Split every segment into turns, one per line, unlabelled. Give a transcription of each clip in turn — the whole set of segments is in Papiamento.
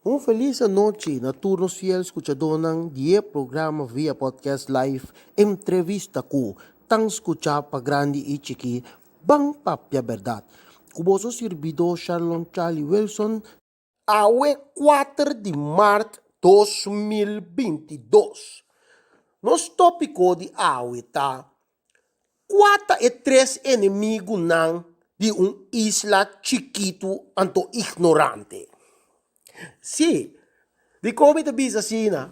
Un felis anochi na tur nos fiel skuchadónan di e programa via podcast live Entrevista ku tan skuchá pa grandi i chikí Ban Papia Bèrdat ku boso sirbidó Sharlon Charlie Wilson. Awe kuater di mart 2022. Nos tópiko di awe ta Kua ta e tres enemigunan di un isla chikitu anto ignorante? Sí, dikon mi ta bisa asina?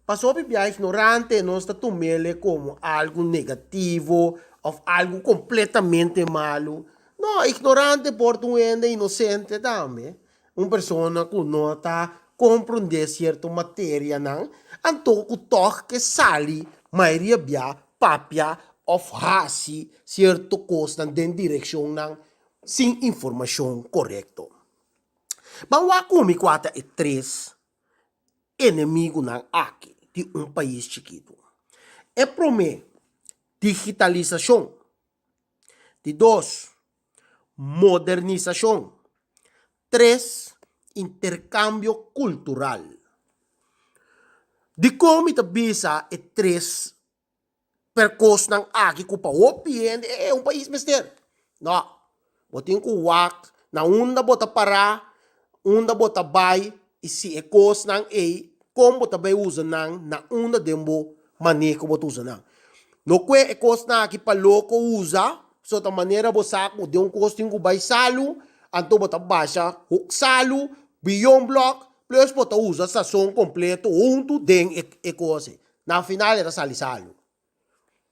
Pasobra bia ignorante nos ta tum'el komo algu negativo òf algu kompletamente malu. No, ignorante por ta un hende inosente tambe. Un persona ku no ta komprondé sierto materianan, anto ku tòg ke sali mayoria bia papia òf hasi sierto kosnan den direkshonnan sin informashon korekto. Ban wak ku mi kua ta e tres enemigunan aki di un pais chikitu. E promé, digitalisashon. Di dos, modernisashon. Tres, interkambio kultural. Dikon mi ta bisa e tres perkosnan aki ku pa hopi hende e un pais mester? No, bo tin ku wak na unda bo ta pará, unda bo ta bai i si e kosnan ei kon bo ta bai usa nan na unda den bo maneho ku bo ta usa nan. No kue e kosnan aki pa loko usa, so ta manera bo sa ku den un kos tin ku bai salu, anto bo ta basha salu, biyon blòk, plus bo ta usa sason kompleto huntu den e kos ei. Na final e ta sali salu.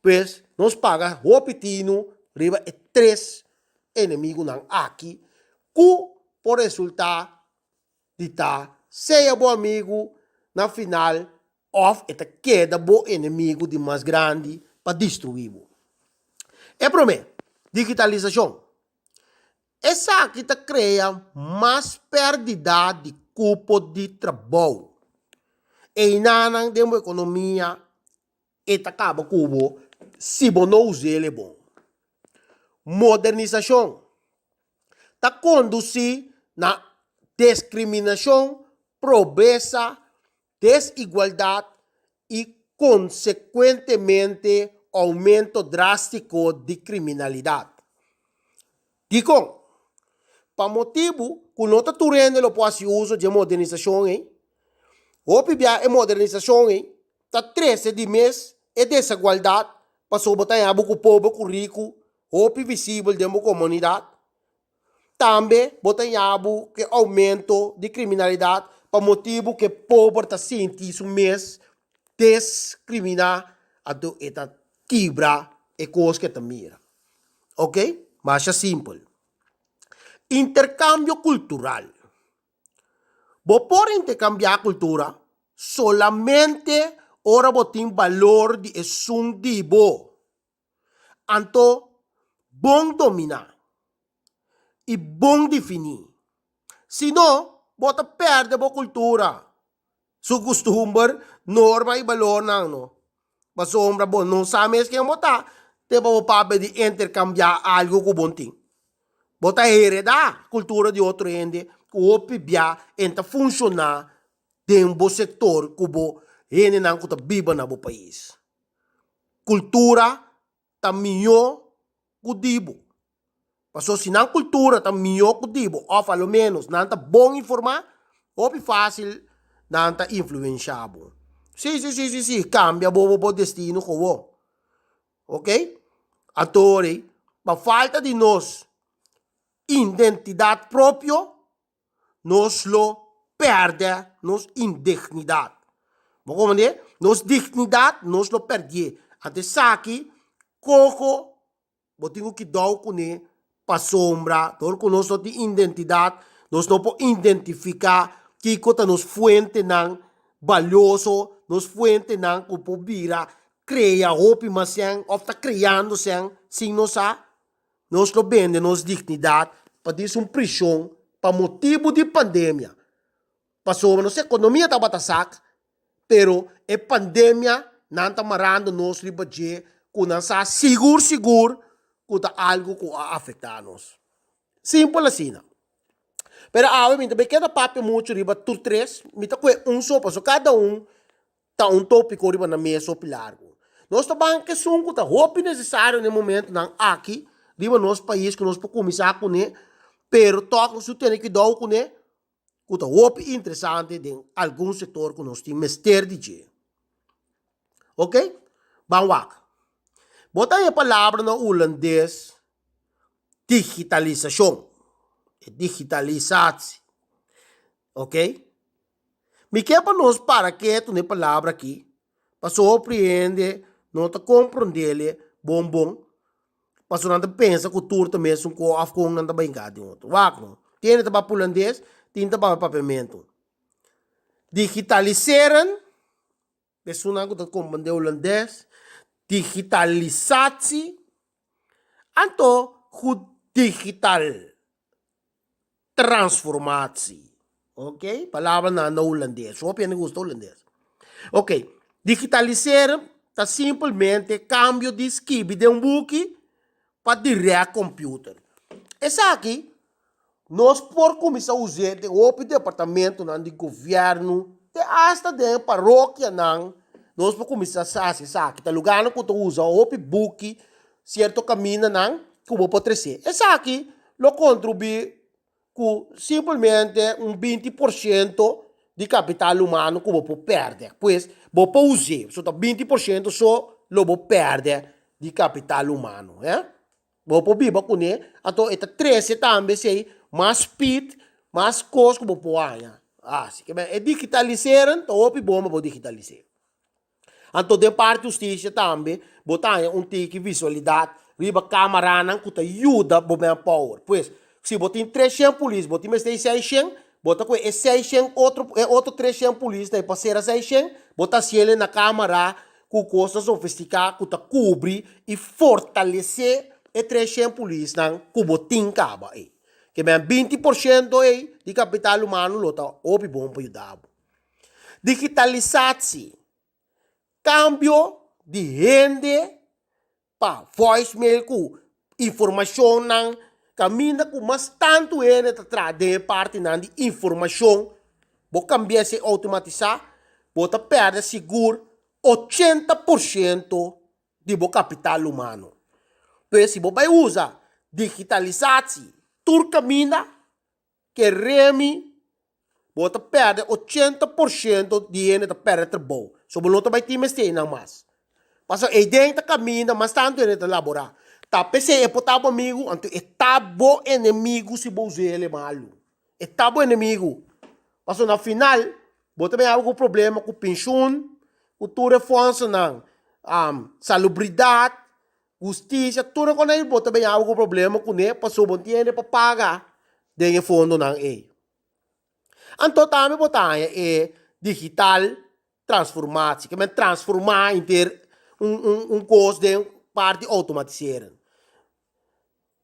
Pues nos paga hopi tinu riba e tres enemigunan aki ku por resultá di ta sea bo amigu na final òf e ta keda bo enemigu di mas grandi pa destruí bo. E promé, digitalisashon. Esaki ta krea mas pèrdida di kupo di trabou. Einanan den bo ekonomia e ta kaba ku bo si bo no us'el e bon. Modernisashon ta kondusí na deskriminashon, pobresa, desigualdat i konsekuentemente oumento drástiko di kriminalidat. Dikon? Pa motibu ku no ta tur hende lo por hasi uso dje modernisashon ei. Hopi bia e modernisashon ei ta trese di mes e desagualdat pasobra bo ta haña bo ku pober ku riku hopi visibel den bo komunidat. Tambe bo ta yabu ku e oumento di kriminalidat pa motibu ku e pober ta sinti su mes deskriminá, anto e ta kibra e kos ku e ta mira. Ok, masha simpel. Interkambio kultural. Bo por interkambiá kultura solamente ora bo tin balor di esun di bo. Anto bon dominá i bon definí. Si no, bo ta pèrdè bo kultura, su kustumber, norma i balornan no. Pasobra bo no sa mes ken bo ta, te pa bo papia di interkambiá algu ku bo tin. Bo ta heredá kultura di otro hende ku hopi bia en ta funshoná den bo sektor ku bo hendenan ku ta biba na bo pais. Kultura ta mihó ku di bo. Pasobra si nan kultura ta mihó ku di bo òf a lo ménos nan ta bon informá, hopi fásil nan ta influenshá bo. Sí, sí, sí, sí, sí, kambia bo bo destino gewoon. Oké? Anto ora pa falta di nos identidat propio, nos lo pèrdè nos indignidat. Bo komprendé? Nos dignidat nos lo pèrdié. Anto esaki koho bo tin ku kidou kuné pasobra dor ku nos no tin identidat nos no por identifiká kiko ta nos fuentenan balioso, nos fuentenan ku por bira krea hopi mas sèn òf ta kreando sèn sin nos sa. Nos lo bende nos dignidat pa dis un prishon pa motibu di pandemia. Pasobra nos ekonomia tabata sak, pero e pandemia nan ta marando nos riba dje ku nan sa sigur sigur ku ta algu ku a afektá nos. Simpel asina. Pero awe mi ta bay keda papia mucho riba tur tres, mi ta kohe un so pasobra kada un ta un tópiko riba nan mes hopi largu. Nos ta ban ku esun ku ta hopi nesesario na e momentunan aki riba nos pais ku nos por kuminsá kuné, pero tòg nos lo tene kuidou kuné ku ta hopi interesante den algun sektor ku nos tin mester di dje. Ok, ban wak. Bo ta haña e palabra na hulandes digitalisashon, digitalisatie, ok. Mi ke pa nos para ketu na e palabra aki, pasobra hopi hende no ta komprondé bon bon, pasobra nan ta pensa ku tur ta mesun kos òf kon nan ta brinká den otro. Wak no, tin hende ta papia hulandes, tin ta papia papiamentu. Digitaliseren, esunnan ku ta komprondé hulandes, digitalisatie, anto ku digital. Transformatie. Ok, palabranan na hulandes. Hopi hende gusta hulandes. Ok, digitaliseren ta simpelmente kambio di skibi den un buki pa direct computer. Esaki nos por kuminsá us'é den hopi departamentonan di gobièrnu, te asta den e parokianan nos por kuminsá hasi esaki. Ta lugánan ku ta usa hopi buki, sierto kamindanan ku bo por tres'é. Esaki lo kontribuí ku simpelmente un 20% di kapital humano ku bo por pèrdè. Pues, bo por us'é, so ta 20% so lo bo pèrdè di kapital humano, he. Bo por biba kuné, anto e ta trese tambe esei mas speed, mas kos ku bo por haña. Asi ke e digitaliseren ta hopi bon pa bo digitalis'é. Anto den parti hustisia tambe bo ta haña un tiki visualidat riba kamaranan ku ta yuda bo manpower. Pues, si bo tin 300 polis, bo tin mester 600, bo ta kohe e 600 otro, e otro 300 polis ta pa sera 600, bo ta hasiel na kamara ku kosnan sofistiká ku ta kubri i fortalesé e 300 polisnan ku bo tin kaba ei. Ke men 20% ei di kapital humano lo ta hopi bon pa yuda bo. Digitalisatie, kambio di hende pa voicemail ku informashonnan kaminda ku mas tantu hende ta traha den e partinan di informashon, bo kambia esei outomatisá, bo ta pèrdè sigur 80% di bo kapital humano. Pues si bo bai usa digitalisatie tur kaminda, Ke remi bo ta pèrdè 80% di hende ta pèrdè trabou. So bo no ta bai tin mester einan mas. Pasobra eiden ta kaminda mas tantu hende ta laborá. Ta p'esei e por ta bo amigu, anto e ta bo enemigu si bo usa el e malu. E ta bo enemigu. Pasobra na final bo ta bin habi ku problema ku penshun, ku tur e fònsonan, salubridat, Hustisia, tur e konai bo ta beñaba ku problema kuné pasobra bo no tin hende pa paga den e fondonan ei. Anto tambe bo ta haña e digital transformatie, ke men transformá henter un un un kos den parti outomatiseren.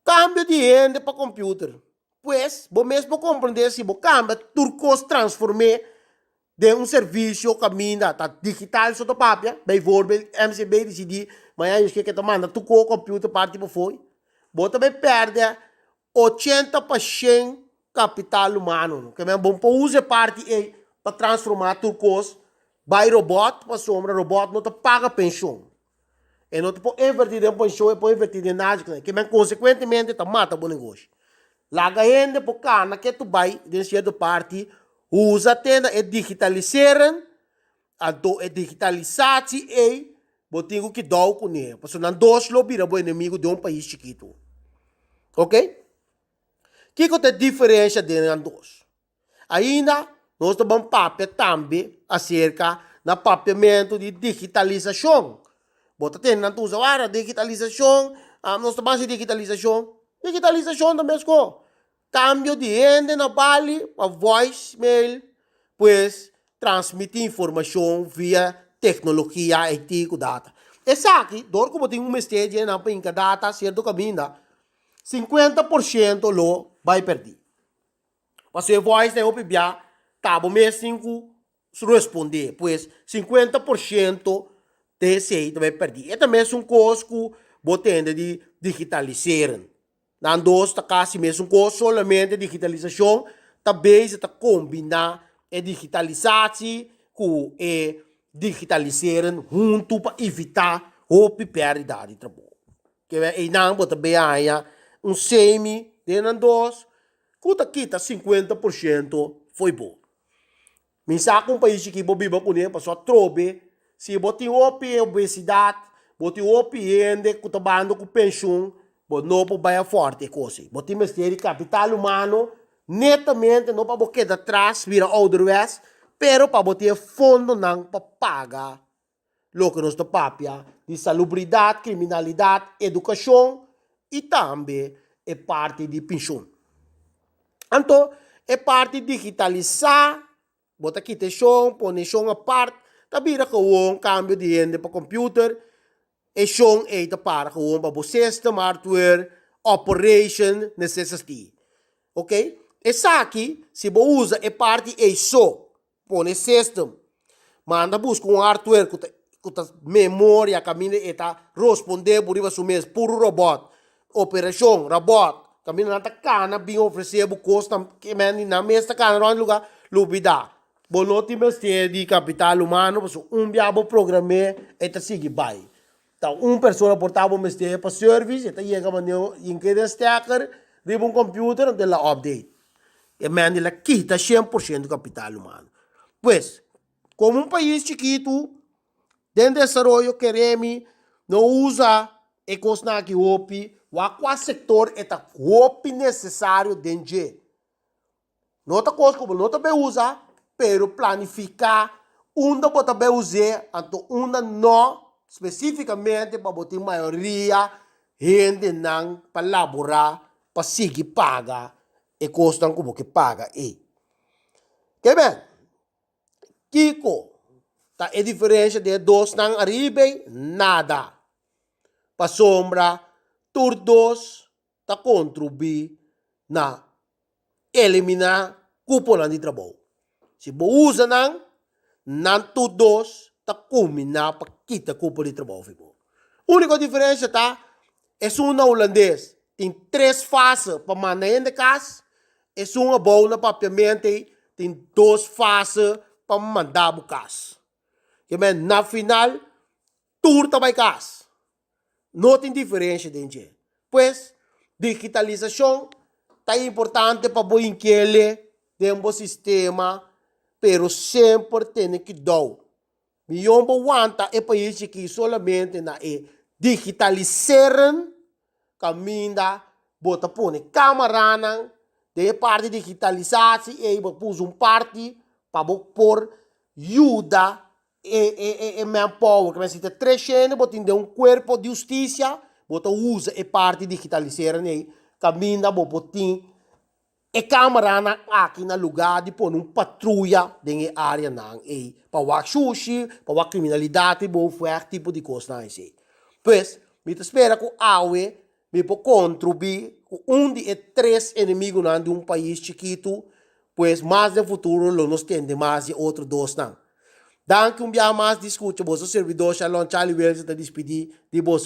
Kambio di hende pa computer, pues bo mes por komprendé si bo kambia tur kos transform'é den un servisio kaminda ta digital so ta papia, bijvoorbeeld MCB disidí mañana yos ke ke ta manda tur ko computer parti pafó, bo ta bai pèrdè 80% kapital humano. Ke men bo por usa e parti ei pa transformá tur kos bai robòt pasobra robòt no ta paga penshon. E no ta por invertí den penshon, e por invertí den nada kos. Ke men konsekuentemente ta mata bo negoshi. Laga hende por kana ke tu bai den sierto parti, usa te na e digitaliseren, anto e digitalisatie ei bo tin ku kidou kuné, pasobra nan dos lo bira bo enemigo den un pais chikitu. Ok? Kiko ta e diferensha den nan dos? Ainda nos ta ban papia tambe aserka na papiamentu di digitalisashon. Bo ta tende nan ta usa wara digitalisashon, nos ta ban hasi digitalisashon. Digitalisashon ta mesko kambio di hende na bali pa voice mail, pues transmití informashon via teknologia IT ku data. Esaki dor ku bo tin un mester dje nan pa hinka data sierto kaminda, 50% lo bai pèrdí. Pasobra e voice na e hopi bia ta bo mes tin ku respondé. Pues 50% di esei ta bai pèrdí. E ta mesun kos ku bo tende di digitaliseren. Nan dos ta kasi mesun kos, solamente digitalisashon. ta bezig ta kombiná e digitalisatie ku e digitaliseren huntu pa evitá hopi pèrdida di trabou. Ke einan bo ta bay haña un semi den nan dos ku ta kita 50% fo'i bo. Mi sa ku un pais chikí bo biba kuné pasobra atrobe si bo tin hopi obesidat, bo tin hopi hende ku ta bando ku penshun, bo no por bai afòrte e kos ei. Bo tin mester di kapital humano netamente no pa bo keda tras bira ouderwes, pero pa bo tin e fondonan pa paga loke nos ta papia di salubridat, kriminalidat, edukashon i tambe e parti di penshun. Anto e parti digitalisá, bo ta kita e shon, pone e shon apart, ta bira gewoon kambio di hende pa computer, e shon ei ta para gewoon pa bo system, hardware, operation necessity. Ok, esaki si bo usa e parti ei so Pone system. Manda buska un hardware ku ta ku ta memoria kaminda e ta rosponde bo riba su mes, puru robot. Operashon, robot, kaminda nan ta kana bin ofrese bo kosnan ke men di nan mes ta kana rònt lugá, lubidá. Bo no tin mester di kapital humano pasobra un bia bo program'é e ta sigui bai. Ta un persona por ta bo mester pa service, e ta yega manera yinke den stekker riba un computer anto el a update. E mende la kita 100% capital humano. Pues, como un pais chikitu den desaroyo keremi no usa e kosnan aki hopi, wak kua sektor e ta hopi nesesario den dje. No ta kos ku bo no ta bay usa, pero planifiká unda bo ta bay us'é, anto unda no, spesífikamente pa bo tin mayoria hendenan pa laborá pa sigui paga e kosnan ku bo ke paga ei. Ke men, kiko ta e diferensha den e dosnan ariba ei? Nada. Pasobra tur dos ta kontribuí na eliminá kuponan di trabou. Si bo usa nan, nan tur dos ta kuminá pa kita kupo di trabou fi bo. Úniko diferensia ta, esun na hulandes tin tres fase pa manda hende kas, esun abou na papiamento ei tin dos fase pa manda bo kas. Na final tur ta bai kas. No tin diferensha den dje. Pues, digitalisashon ta importante pa bo inkele den bo sistema, pero semper tene kidou. Miyon bo wanta e pais chikí solamente na e digitaliseren kaminda bo ta pone kamaranan den e parti digitalisasi ei bo puso un parti pa bo por yuda E e e e manpower ke men si ta tres shende bo tin den un kuerpo di hustisia bo ta usa e parti digitaliseren ei kaminda bo por tin e kameranan aki na lugá di pone un patruya den e areanan ei pa wak shushi pa wak kriminalidat riba hoofdweg tipo di kosnan esei. Pues mi ta spera ku awe mi por kontribuí ku un di e tres enemigunan di un pais chikitu pues mas den futuro lo nos tende mas di e otro dosnan. Danki un biaha mas di skucha boso servidor Shalom Charlie Wilson ta dispidí di boso.